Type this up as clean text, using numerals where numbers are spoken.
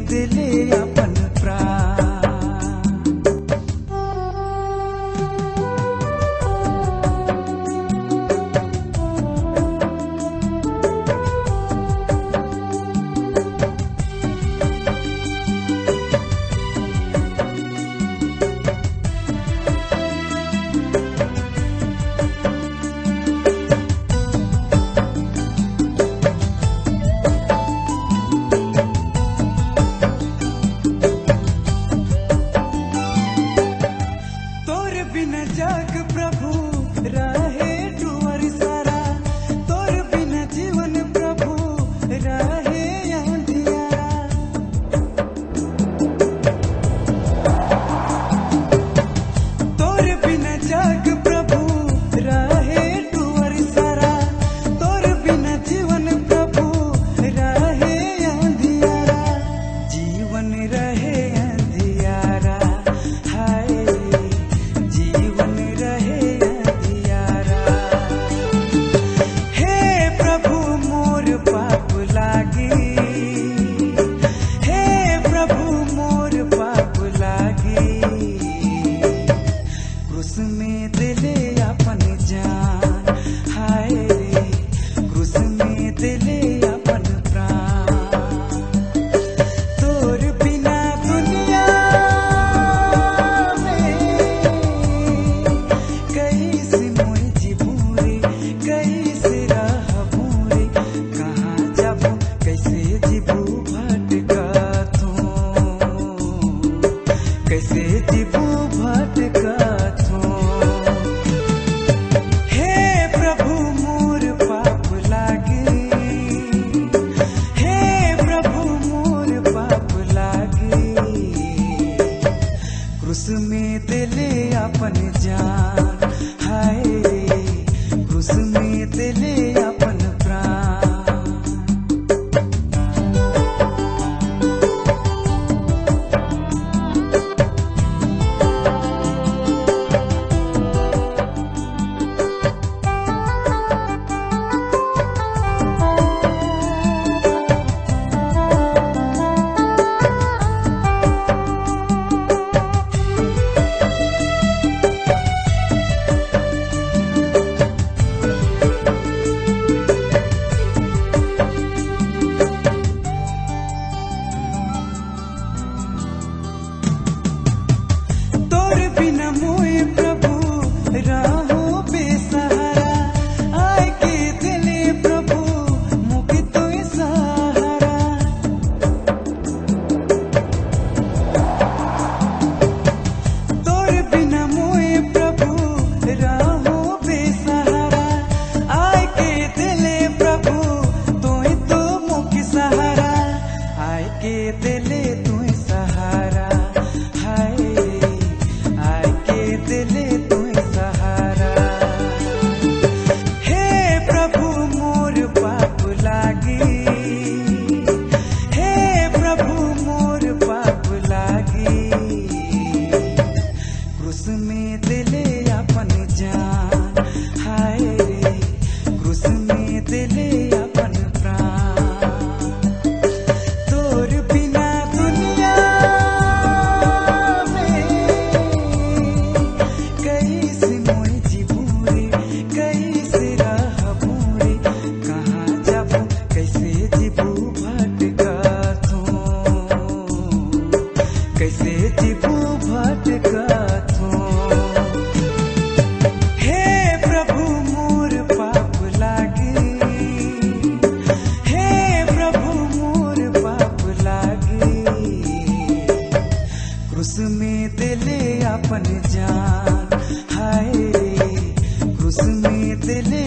में दिले अपन प्राण। बिना जग प्रभु रहे टुअर सारा, तोर बिना जीवन प्रभु रहे अंधियारा। तोर बिना जग प्रभु रहे टुअर सारा, तोर बिना जीवन प्रभु रहे अंधियारा। जीवन रहे अंधियारा, हाय क्रूस में दिले अपन जान, हाय रे क्रूस में दिले अपन प्राण। तोर बिना दुनिया में कैसे मोय जीबू रे, कैसे रहबू रे, कहाँ जाबू कैसे जीबू भटका तू, कैसे जीबू भटका। हे प्रभु मोर पाप लागे, हे प्रभु मोर पाप लागे, क्रूस में दिले अपन जान, हाय रे क्रूस में दिले अपन प्राण। तोर बिना मोय प्रभु राहो बेसहारा, आए के दिले प्रभु मुके तोय सहारा। तोर बिना मोय प्रभु राहो बेसहारा, आए के दिले प्रभु तोय तो मुके सहारा, आए के दिले तोय सहारा, हाय दिले तू सहारा। हे प्रभु मोर पाप लागे, हे प्रभु मोर पाप लागे, क्रूस में दिले अपन जान, हाय रे क्रूस में दिले अपन प्राण। तोर बिना दुनिया में कैसे मोय जीबू रे, कैसे रहबू रे, कहाँ जाबू कैसे जीबू भटका तू, कैसे जीबू भटका तू। हे प्रभु मोर पाप लागे, हे प्रभु मोर पाप लागे, क्रूस में दिले अपन जान, हाय रे क्रूस में दिले